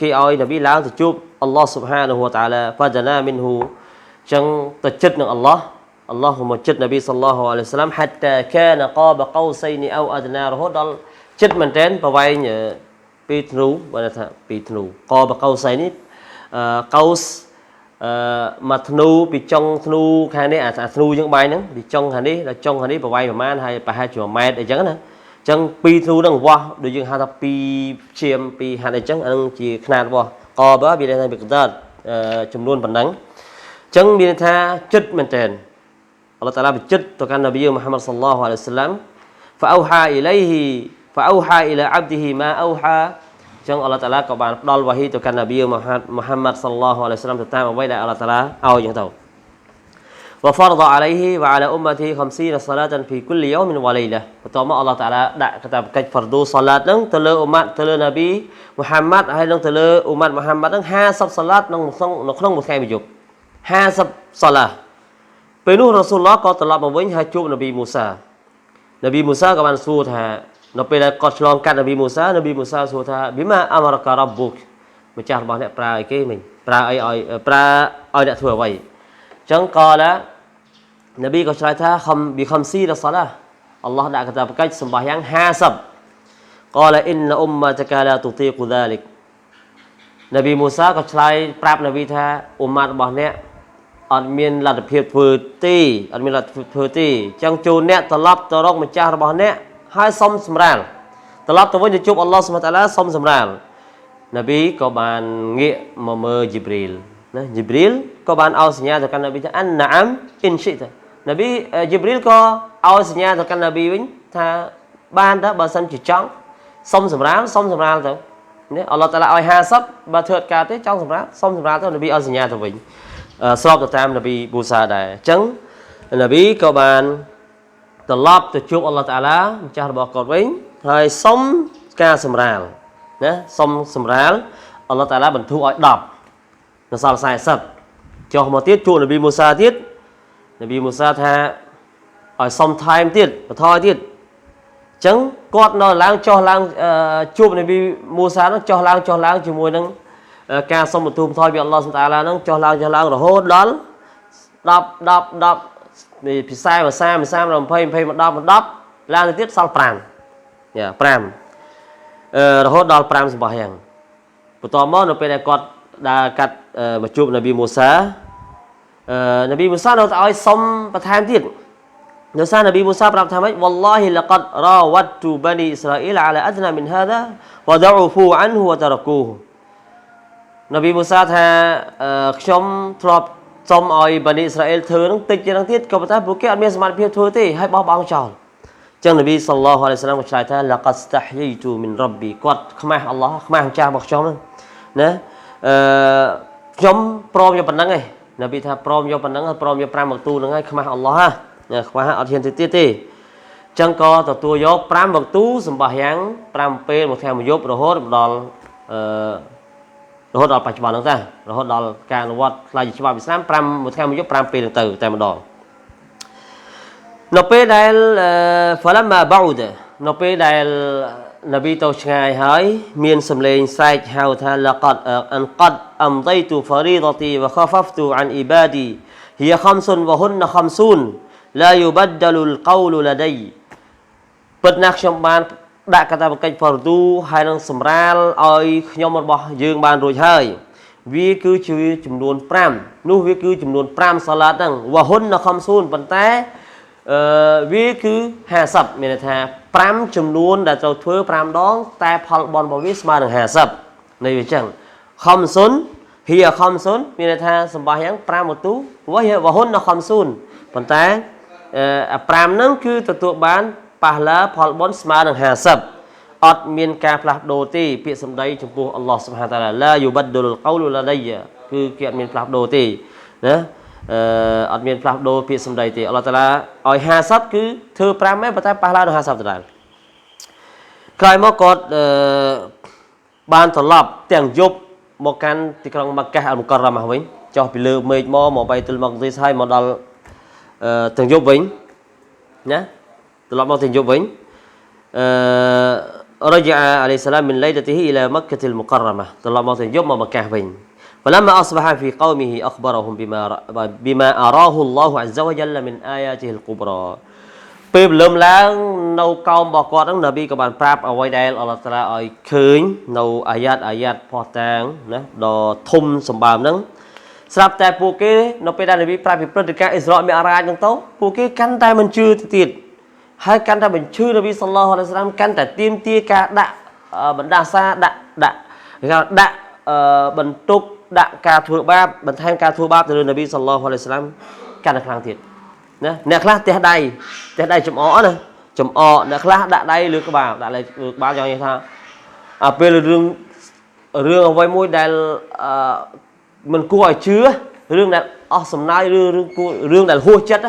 គេឲ្យនប៊ីឡើងទៅជួបអល់ឡោះស៊ុបហានហូវតាឡា فدنا منه ចឹងទៅចិត្តនឹងអល់ឡោះអល់ឡោះមកចិត្តនប៊ីសល្លោះអាឡៃសាឡាម حتى كان قاب قوسين او ادنى រហូតដល់ចិត្តមែនទែនប្រវែងពីធ្នូបើថាពីធ្នូកបកោសៃនេះកោសមួយធ្នូពីចុងធ្នូខាងនេះអាធ្នូយើងបាយហ្នឹងពីចុងខាងនេះដល់ចុងខាងនេះប្រវែងប្រហែលហើយប្រហែលជា1ម៉ែត្រអីចឹងណាអញ្ចឹងពីរធ្នូហ្នឹងវាស់ដូចយើងហៅថាពីរឈាមពីរហាត់អីចឹងអាហ្នឹងជាខ្នាតវាស់កបវាថាវិកតាចំនួនប៉ុណ្ណឹងអញ្ចឹងមានថាចិត្តមែនទែនអល់ឡោះតាឡាបញ្ចិត្តទៅកាន់នប៊ីមូហាម៉ាត់សល្លោះអាឡៃសាឡាម فأوحى إليه فأوحى إلى عبده ما أوحى ចឹងអល់ឡោះតាឡាក៏បានផ្ដល់វ៉ាហ៊ីទៅកាន់នប៊ីមូហាម៉ាត់សល្លោះអាឡៃសាឡាមទៅតាមអ្វីដែលអល់ឡោះតាឡាឲ្យចឹងទៅ وفرض عليه وعلى أمته 50 صلاة في كل يوم وليلة បន្ទាប់មកអល់ឡោះតាឡាដាក់កាតព្វកិច្ចហ្វរឌូសាឡាតហ្នឹងទៅលើអ៊ុម៉ាត់ទៅលើនប៊ីមូហាម៉ាត់ហើយនឹងទៅលើអ៊ុម៉ាត់មូហាម៉ាត់ហ្នឹង50សាឡាតក្នុងមួយថ្ងៃមួយយប់50សាឡា ពេលនោះរ៉ាស៊ូលឡោះក៏ត្រឡប់មកវិញហើយជួបនប៊ីមូសានប៊ីមូសាក៏បានសួរថានៅពេលដែលគាត់ឆ្លងកាត់នប៊ីមូសានប៊ីមូសាសួរថាប៊ីម៉ាអាមរការ៉ាប៊ុកម្ចាស់របស់អ្នកប្រើអីគេមិញប្រើអីឲ្យប្រើឲ្យអ្នកធ្វើអ្វីអញ្ចឹងក៏ឡានប៊ីក៏ឆ្លើយថាខំប៊ីខំស៊ីរសាឡាអល់ឡោះដាក់កាតព្វកិច្ចសម្បាយ៉ាង50កលអ៊ីនអ៊ុំម៉ាតកាឡាទូទីកដាលិកនប៊ីមូសាក៏ឆ្លើយប្រាប់នប៊ីថាអ៊ុំម៉ាតរបស់អ្នកអត់មានលទ្ធភាពធ្វើទេអត់មានលទ្ធភាពធ្វើទេអញ្ចឹងចូលអ្នកត្រឡប់ទៅរកម្ចាស់របស់អ្នកហើយសុំសម្រាលត្រឡប់ទៅវិញទៅជួបអល់ឡោះសុបហានតាឡាសុំសម្រាលនប៊ីក៏បានងាកមកមើលជីព្រីលណាជីព្រីលក៏បានឲ្យសញ្ញាទៅកាន់នប៊ីថាអានណាអាំអ៊ីនស៊ីតានប៊ីជីព្រីលក៏ឲ្យសញ្ញាទៅកាន់នប៊ីវិញថាបានតើបើសិនជាចង់សុំសម្រាលសុំសម្រាលទៅនេះអល់ឡោះតាឡាឲ្យ50បើធ្វើអត់កើតទេចង់សម្រាលសុំសម្រាលទៅនប៊ីឲ្យសញ្ញាទៅវិញស្របទៅតាមនប៊ីមូសាដែរអញ្ចឹងនប៊ីក៏បានត្រឡប់ទៅជួបអល់ឡោះតាឡាម្ចាស់របស់គាត់វិញហើយសុំការសម្រាលណាសុំសម្រាលអល់ឡោះតាឡាបន្ធូរឲ្យ10នៅសល់40ចុះមកទៀតជួបនប៊ីមូសាទៀតនប៊ីមូសាថាឲ្យសុំថែមទៀតបន្ថយទៀតអញ្ចឹងគាត់នៅឡើងចុះឡើងជួបនប៊ីមូសានោះចុះឡើងចុះឡើងជាមួយនឹងការសុំបន្ទូបន្ថយពីអល់ឡោះសុបហានតាឡាហ្នឹងចុះឡើងចុះឡើងរហូតដល់10 10 10នេះពិសេស30 30 20 20 10 10ឡើងទៅទៀតសល់5យ៉ា5រហូតដល់5សម្បោះយ៉ាងបន្ទាប់មកនៅពេលដែលគាត់ដើរកាត់មកជួបនប៊ីមូសានប៊ីមូសានៅតែឲ្យសុំបន្ថែមទៀតដោយសារនប៊ីមូសាប្រាប់ថាម៉េចវ៉ាឡោះលកាត់រ៉ាវ៉ាត់ទូបានីអ៊ីស្រាអ៊ីលអាឡាអដណាមីនហាដាវ៉ាដអ៊ូហ្វូអានហ៊ូវ៉ាតារកូនប៊ីមូសាថាខ្ញុំធ្លាប់សុំឲ្យបានីអ៊ីស្រាអែលធ្វើនឹងតិចជាងនឹងទៀតក៏ប៉ុន្តែពួកគេអត់មានសមត្ថភាពធ្វើទេហើយបោះបង់ចោលចឹងនប៊ីសល្លោះអាឡៃសាឡាមក៏ឆ្លើយថាលកាត់ស្តាហយីទូមីនរ៉ប៊ីគាត់ខ្មាស់អល់ឡោះខ្មាស់ម្ចាស់របស់ខ្ញុំហ្នឹងណាខ្ញុំព្រមយកប៉ុណ្្នឹងឯងនប៊ីថាព្រមយកប៉ុណ្្នឹងព្រមយក5វ៉ាក់ទូហ្នឹងហើយខ្មាស់អល់ឡោះណាខ្មាស់អត់ហ៊ានទៅទៀតទេចឹងក៏ទទួលយក5វ៉ាក់ទូសម្បាយ៉ាង5ពេលមួយថ្ងៃមួយយប់រហូតដល់រហូតដល់បច្ចុប្បន្នហ្នឹងតារហូតដល់ការអនុវត្តខ្លាយជាច្បាប់អ៊ីស្លាម5មួយថ្ងៃមួយយប់5ពេលហ្នឹងទៅតែម្ដងនៅពេលដែល فلما بعد នៅពេលដែលនប៊ីទៅឆ្ងាយហើយមានសម្លេងស្រែកហៅថា لقد أن قد أمضيت فريضتي وخففت عن عبادي هي خمس وهن خمسون لا يبدل القول لدي ពិតណាស់ខ្ញុំបានដាក់កាតព្វកិច្ចហ្វរឌូហើយនឹងសម្រាលឲ្យខ្ញុំរបស់យើងបានរួចហើយវាគឺជាចំនួន5នោះវាគឺចំនួន5សាឡាតហ្នឹងវ៉ាហ៊ុនខំស៊ូនប៉ុន្តែវាគឺ50មានន័យថា5ចំនួនដែលត្រូវធ្វើ5ដងតែផលបុណ្យរបស់វាស្មើនឹង50នៃវាចឹងខំស៊ុនហៀខំស៊ុនមានន័យថាសម្បាយ៉ាង5វទូវ៉ាហ៊ុនខំស៊ូនប៉ុន្តែ5ហ្នឹងគឺទទួលបានប៉ះឡាផលបុណ្យស្មើនឹង50អត់មានការផ្លាស់ប្ដូរទេពាក្យសម្ដីចំពោះអល់ឡោះសុបហានតាឡាឡាយូបាត់ឌុលកោលឡាដៃគឺគេអត់មានផ្លាស់ប្ដូរទេណាអត់មានផ្លាស់ប្ដូរពាក្យសម្ដីទេអល់ឡោះតាឡាឲ្យ50គឺធ្វើ5មែនប៉ុន្តែប៉ះឡាដល់50ដដែលក្រោយមកគាត់បានត្រឡប់ទាំងយប់មកកាន់ទីក្រុងម៉ាកាសអល់មុការ៉ាម៉ាវិញចុះពីលើមេឃមកមកបៃតុលម៉ាក់ឌីសហើយមកដល់ទាំងយប់វិញណាត្រឡប់មកទាំងយប់វិញرجع عليه السلام من ليلته إلى مكة المكرمة طلع ما يوم مكة وين فلما أصبح في قومه أخبرهم بما أراه الله عز وجل من آياته الكبرى ពេលព្រលឹមឡើងនៅកោមរបស់គាត់ហ្នឹងនប៊ីក៏បានប្រាប់អ្វីដែលអល់ឡោះតាឡាឲ្យឃើញនៅអាយ៉ាតអាយ៉ាតផោះតាងណាដ៏ធំសម្បើមហ្នឹងស្រាប់តែពួកគេនៅពេលដែលនប៊ីប្រាប់ពីព្រឹត្តិការណ៍អ៊ីស្រាអ៊ីលមីអារ៉ាចហ្នឹងទៅពួកគេកាន់តែមិនជឿទៅទៀតហើយកាន់តែបញ្ឈឺនប៊ីសល្លោះអាឡៃហ៊ីវ៉ាសាឡាមកាន់តែទាមទារការដាក់បណ្ដាសាដាក់ដាក់គេថាដាក់បន្ទុកដាក់ការធ្វើបាបបន្ថែមការធ្វើបាបទៅលើនប៊ីសល្លោះអាឡៃហ៊ីវ៉ាសាឡាមកាន់តែខ្លាំងទៀតណាអ្នកខ្លះទះដៃទះដៃចំអកណាចំអកអ្នកខ្លះដាក់ដៃលើក្បាលដាក់លើក្បាលចង់និយាយថាអាពេលរឿងរឿងអ្វីមួយដែលមិនគួរឲ្យជឿរឿងដែលអស់សំណើចឬរឿងគួររឿងដែលហួសចិត្ត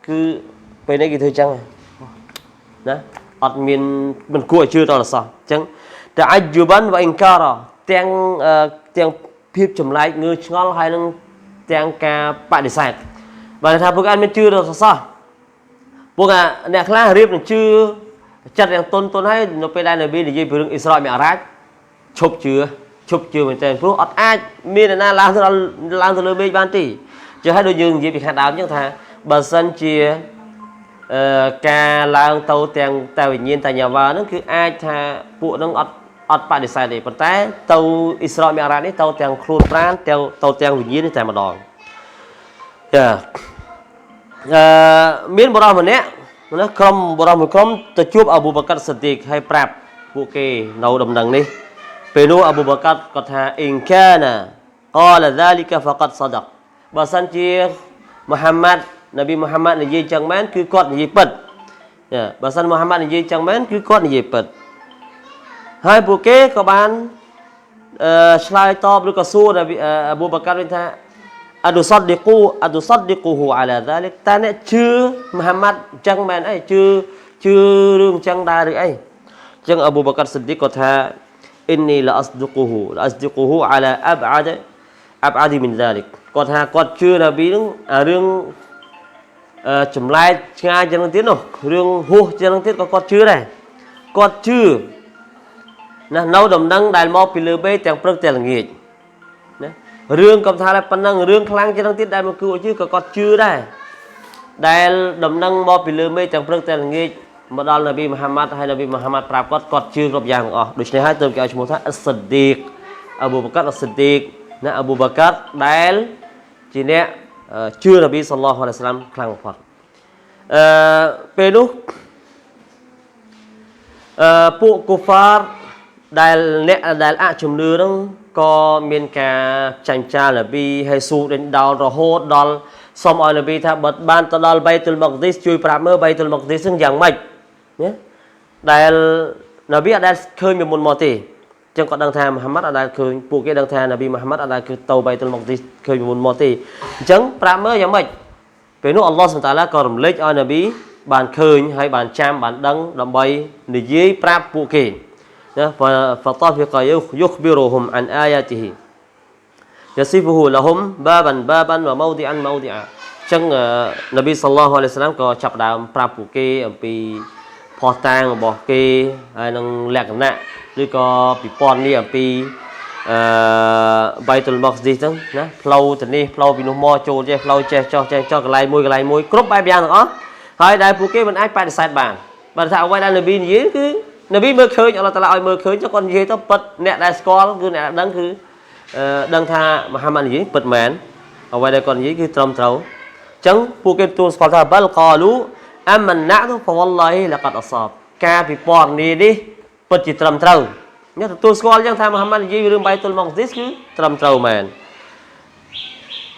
គឺពេលនេះគេធ្វើចឹងណាអត់មានមិនគួរឲ្យជឿដល់សោះអញ្ចឹងតែអាយូបានវ៉ាអ៊ីនការ៉ាទាំងទាំងភាពចម្លែកងឿឆ្ងល់ហើយនឹងទាំងការបដិសេធ បើថាពួកគេអត់មានជឿដល់សោះពួកអ្នកខ្លះរៀបនឹងជឿចិត្តយ៉ាងតុនតុនហើយនៅពេលដែលនប៊ីនិយាយពីរឿងអ៊ីស្រាអ៊ីមីអារ៉ាចឈប់ជឿឈប់ជឿមែនទែនព្រោះអត់អាចមានអ្នកណាឡើងទៅដល់ឡើងទៅលើមេឃបានទេចឹងហើយដូចយើងនិយាយពីខាងដើមចឹងថាបើសិនជាការឡើងទៅទាំងតែវិញ្ញាណតែញ៉ាវ៉ាហ្នឹងគឺអាចថាពួកហ្នឹងអត់អត់បដិសេធទេប៉ុន្តែទៅអ៊ីស្រាអ៊ីមីអារ៉ាចនេះទៅទាំងខ្លួនប្រាណទាំងទៅទាំងវិញ្ញាណនេះតែម្ដងចាមានបុរសម្នាក់ណាក្រុមបុរសមួយក្រុមទៅជួបអប៊ូបាកាត់សាឌីកហើយប្រាប់ពួកគេនៅដំណឹងនេះពេលនោះអប៊ូបាកាត់គាត់ថាអ៊ីនកាណាកាល ذلك فقد صدق បើសិនជាមូហាម៉ាត់នប៊ីមូហាម៉ាត់និយាយចឹងមែនគឺគាត់និយាយពិតបើសិនមូហាម៉ាត់និយាយចឹងមែនគឺគាត់និយាយពិតហើយពួកគេក៏បានឆ្លើយតបឬក៏សួរនប៊ីអប៊ូបាកាត់វិញថាអឌុសឌីកូអឌុសឌីកូហ៊ូអាឡា ذلك តើអ្នកជឿមូហាម៉ាត់ចឹងមែនអីជឿជឿរឿងចឹងដែរឬអីចឹងអប៊ូបាកាត់សាឌីកគាត់ថាអ៊ីននីឡាអស្ឌុកូហ៊ូឡាអស្ឌុកូហ៊ូអាឡាអបអាដអបអាឌីមីន ذلك គាត់ថាគាត់ជឿនប៊ីនឹងរឿងចម្លែកឆ្ងាយចឹងទៀតនោះរឿងហួសចឹងទៀតក៏គាត់ជឿដែរគាត់ជឿណានៅដំណឹងដែលមកពីលើមេឃទាំងព្រឹកទាំងល្ងាចណារឿងកំថាតែប៉ុណ្ណឹងរឿងខ្លាំងជាងទៀតដែលមកគួរជឿក៏គាត់ជឿដែរដែលដំណឹងមកពីលើមេឃទាំងព្រឹកទាំងល្ងាចមកដល់នប៊ីមូហាម៉ាត់ហើយនប៊ីមូហាម៉ាត់ប្រាប់គាត់គាត់ជឿគ្រប់យ៉ាងទាំងអស់ដូច្នេះហើយទើបគេឲ្យឈ្មោះថាអស្សាឌីកអប៊ូបាកាត់អស្សាឌីកណាអប៊ូបាកាត់ដែលជាអ្នកជឿនប៊ីសល្លោះអាឡៃហ៊ីវ៉ាសឡាមខ្លាំងបំផុតពេលនោះពួកកូហ្វារដែលអ្នកដែលអជំនឿហ្នឹងក៏មានការចាញ់ចាលនប៊ីហើយស៊ូដេញដោលរហូតដល់សុំឲ្យនប៊ីថាបើបានទៅដល់បៃតុលម៉ាក់ឌីសជួយប្រាប់មើលបៃតុលម៉ាក់ឌីសហ្នឹងយ៉ាងម៉េចណាដែលនប៊ីអត់ដែលឃើញពីមុនមកទេចឹងគាត់ដឹងថាមូហាម៉ាត់អត់ដែលឃើញពួកគេដឹងថានប៊ីមូហាម៉ាត់អត់ដែលគឺទៅបៃតុលម៉ាក់ឌីសឃើញពីមុនមកទេអញ្ចឹងប្រាប់មើលយ៉ាងម៉េចពេលនោះអល់ឡោះសុបហានតាឡាក៏រំលេចឲ្យនប៊ីបានឃើញហើយបានចាំបានដឹងដើម្បីនិយាយប្រាប់ពួកគេណា فطفق يخبرهم عن آياته يصفه لهم بابا بابا وموضعا موضعا ចឹងនប៊ីសល្លោះអាឡៃហ៊ីវ៉ាសឡាមក៏ចាប់ដើមប្រាប់ពួកគេអំពីភស្តុតាងរបស់គេហើយនឹងលក្ខណៈឬក៏ពិព័រណ៍នេះអំពីបៃតុលម៉ាក់ឌីសហ្នឹងណាផ្លូវទៅនេះផ្លូវពីនោះមកចូលចេះផ្លូវចេះចោះចេះចោះកន្លែងមួយកន្លែងមួយគ្រប់បែបយ៉ាងទាំងអស់ហើយដែលពួកគេមិនអាចបដិសេធបានបើថាអ្វីដែលនប៊ីនិយាយគឺនប៊ីមើលឃើញអល់ឡោះតាឡាឲ្យមើលឃើញចុះគាត់និយាយទៅពិតអ្នកដែលស្គាល់គឺអ្នកដែលដឹងគឺដឹងថាមហាម៉ាត់និយាយពិតមែនអ្វីដែលគាត់និយាយគឺត្រឹមត្រូវអញ្ចឹងពួកគេទទួលស្គាល់ថាបលកាលូអាមិនណាតុហ្វវ៉ាឡហ៊ីលកាត់អសាបការពិពណ៌នានេះពិតជាត្រឹមត្រូវអ្នកទទួលស្គាល់អញ្ចឹងថាមហាម៉ាត់និយាយរឿងបៃតុលម៉ាក់ឌីសគឺត្រឹមត្រូវមែន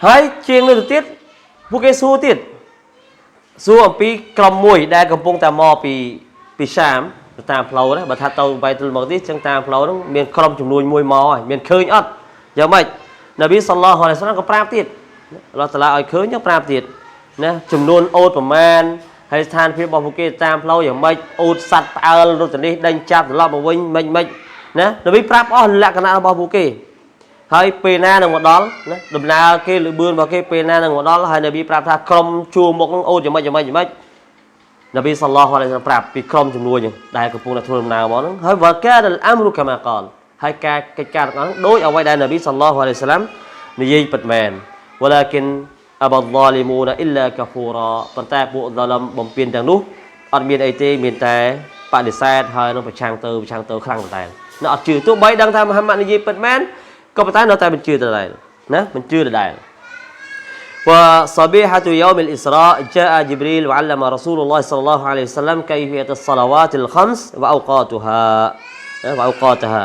ហើយជាងនេះទៅទៀតពួកគេសួរទៀតសួរអំពីក្រុមមួយដែលកំពុងតែមកពីសាមតាមផ្លូវណាបើថាទៅបៃតុលម៉ាក់ឌីសចឹងតាមផ្លូវហ្នឹងមានក្រុមចំនួនមួយមកហើយមានឃើញអត់យ៉ាងម៉េចនប៊ីសល្លោះអាឡៃហ៊ីវ៉ាសឡាមក៏ប្រាប់ទៀតអល់ឡោះតាឡាឲ្យឃើញចឹងប្រាប់ទៀតណាចំនួនអូតប្រមាណហើយស្ថានភាពរបស់ពួកគេតាមផ្លូវយ៉ាងម៉េចអូតសัตว์ផ្អើលរត់ទៅនេះដេញចាប់ត្រឡប់មកវិញម៉េចម៉េចណានប៊ីប្រាប់អស់លក្ខណៈរបស់ពួកគេហើយពេលណានឹងមកដល់ណាដំណើរគេលបឿនរបស់គេពេលណានឹងមកដល់ហើយនប៊ីប្រាប់ថាក្រុមជួរមុខនឹងអូតយ៉ាងម៉េចយ៉ាងម៉េចយ៉ាងម៉េចនប៊ីសល្លោះអាឡៃហ៊ីវ៉ាសឡាមប្រាប់ពីក្រុមចំនួនហ្នឹងដែលកំពុងតែធ្វើដំណើរមកហ្នឹងហើយវ៉ាកាលអាំរុកាម៉ាកាលហើយការកិច្ចការទាំងអស់ដូចអ្វីដែលនប៊ីសល្លោះអាឡៃហ៊ីវ៉ាសឡាមនិយាយពិតមែនវ៉ាឡាគិនអបលលីមូនអ៊ីឡាកាហ្វូរ៉ាប៉ុន្តែពួកហ្សាឡឹមបំពេញទាំងនោះអត់មានអីទេមានតែបដិសេធហើយនឹងប្រឆាំងទៅប្រឆាំងទៅខ្លាំងតែនៅអត់ជឿទោះបីដឹងថាមហាម៉ាត់និយាយពិតមែនក៏ប៉ុន្តែនៅតែមិនជឿដដែលណាមិនជឿដដែល وصبيحة يوم الإسراء جاء جبريل وعلم رسول الله صلى الله عليه وسلم كيفية الصلوات الخمس وأوقاتها وأوقاتها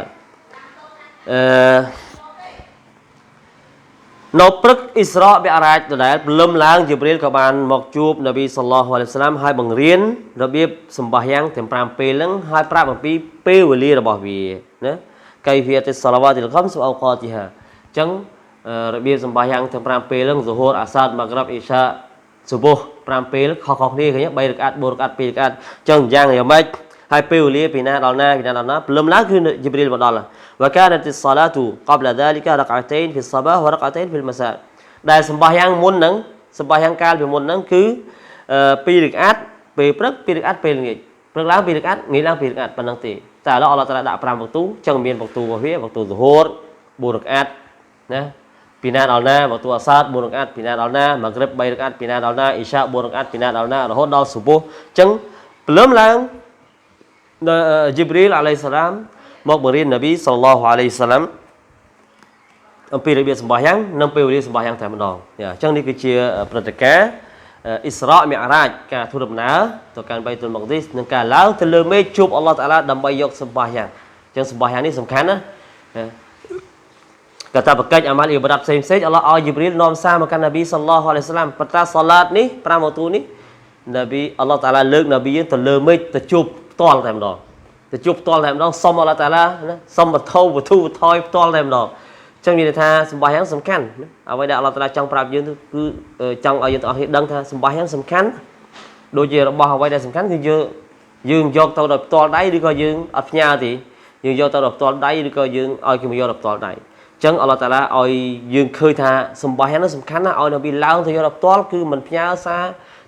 នៅព្រឹកអ៊ីស្រាអ៊ីអារ៉ាចដដែលព្រលឹមឡើងជីព្រីលក៏បានមកជួបនប៊ីសល្លោះអាឡៃហ៊ីវ៉ាសឡាមហើយបង្រៀនរបៀបសម្បាយ៉ាងទាំង5ពេលហ្នឹងហើយប្រាប់អំពីពេលវេលារបស់វាណាកៃហ្វីយៈសឡាវ៉ាទីលខំសអោកាទីហាអញ្ចឹងរបៀបសម្បាយ៉ាងទាំង5ពេលហ្នឹងហ្សូហូរអាសាតម៉ាក្រាប់អ៊ីសាស៊ូបូ5ពេលខុសៗគ្នាឃើញ3រកាត់4រកាត់2រកាត់អញ្ចឹងយ៉ាងយ៉ាងម៉េចហើយពេលវេលាពីណាដល់ណាពីណាដល់ណាព្រលឹមឡើងគឺជីព្រីលមកដល់ وكانت الصلاة قبل ذلك ركعتين في الصباح وركعتين في المساء ដែលសម្បាយ៉ាងមុនហ្នឹង សម្បាយ៉ាងកាលពីមុនហ្នឹងគឺ2រកាអាតពេលព្រឹក2រកាអាតពេលល្ងាចព្រឹកឡើង2រកាអាតងាយឡើង2រកាអាតប៉ុណ្ណឹងទេតែឥឡូវអល់ឡោះតាឡាដាក់5វ៉ាក់ទូចឹងមានវ៉ាក់ទូរបស់វាវ៉ាក់ទូស៊ូហូរ4រកាអាតណាពីណាដល់ណាវ៉ាក់ទូអាសាត4រកាអាតពីណាដល់ណាម៉ាក្រិប3រកាអាតពីណាដល់ណាអ៊ីសា4រកាអាតពីណាដល់ណារហូតដល់ស៊ូបូចឹងព្រលឹមឡើងជីប្រីលអាឡៃសាឡាមមកបង្រៀននប៊ីសល្លោះអាឡៃសាឡាមអំពីរបៀបសម្បាយ៉ាងនិងពេលវេលាសម្បាយ៉ាងតែម្ដងអញ្ចឹងនេះគឺជាព្រឹត្តិការណ៍អ៊ីស្រាមីអារ៉ាចការធ្វើដំណើរទៅកាន់បៃតុលម៉ាក់ឌីសនិងការឡើងទៅលើមេឃជួបអល់ឡោះតាឡាដើម្បីយកសម្បាយ៉ាងអញ្ចឹងសម្បាយ៉ាងនេះសំខាន់ណាកតាបកិច្ចអាម៉ាល់អ៊ីបាដាតផ្សេងផ្សេងអល់ឡោះឲ្យជីប្រីលនាំសារមកកាន់នប៊ីសល្លោះអាឡៃសាឡាមប៉ុន្តែសាឡាតនេះ5វ៉ាក់ទូនេះនប៊ីអល់ឡោះតាឡាលើកនប៊ីយើងទៅលើមេឃទៅជួបផ្ទាល់តែម្ដងទៅជួបផ្ទាល់តែម្ដងសុំអល់ឡោះតាឡាណាសុំបធូបធូថយផ្ទាល់តែម្ដងចឹងមានន័យថាសម្បាយ៉ាងសំខាន់អ្វីដែលអល់ឡោះតាឡាចង់ប្រាប់យើងគឺចង់ឲ្យយើងទាំងអស់គ្នាដឹងថាសម្បាយ៉ាងសំខាន់ដូចជារបស់អ្វីដែលសំខាន់គឺយើងយកទៅដោយផ្ទាល់ដៃឬក៏យើងអត់ផ្ញើទេយើងយកទៅដោយផ្ទាល់ដៃឬក៏យើងឲ្យគេមកយកដោយផ្ទាល់ដៃចឹងអល់ឡោះតាឡាឲ្យយើងឃើញថាសម្បាយ៉ាងនោះសំខាន់ណាស់ឲ្យនប៊ីឡើងទៅយកដោយផ្ទាល់គឺមិនផ្ញើសារ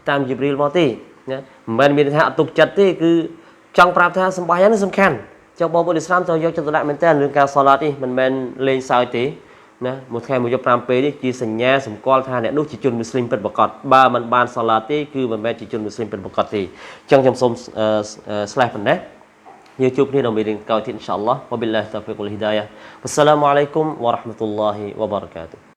តាមជីប្រីលមកទេណាមិនមែនមានន័យថាអត់ទុកចិត្តទេគឺចង់ប្រាប់ថាសម្បាយ៉ាងនោះសំខាន់ចង់បងប្អូនអ៊ីស្លាមត្រូវយកចិត្តទុកដាក់មែនទែនរឿងការសាឡាតនេះមិនមែនលេងសើចទេណាមួយថ្ងៃមួយយប់5ពេលនេះជាសញ្ញាសម្គាល់ថាអ្នកនោះជាជនមូស្លីមពិតប្រាកដបើមិនបានសាឡាតទេគឺមិនមែនជាជនមូស្លីមពិតប្រាកដទេអញ្ចឹងខ្ញុំសូមស្លេះប៉ុណ្ណេះយើងជួបគ្នានៅមេរៀនក្រោយទៀតអ៊ីនសាអល់ឡោះវ៉ាប៊ីឡាហ៊ីតោហ្វីកវលហ៊ីដាយ៉ាវ៉ាស្សាឡាមអាឡៃគុំវ៉ារ៉ាហ្មាតុលឡាហ៊ីវ៉ាបារកាតុ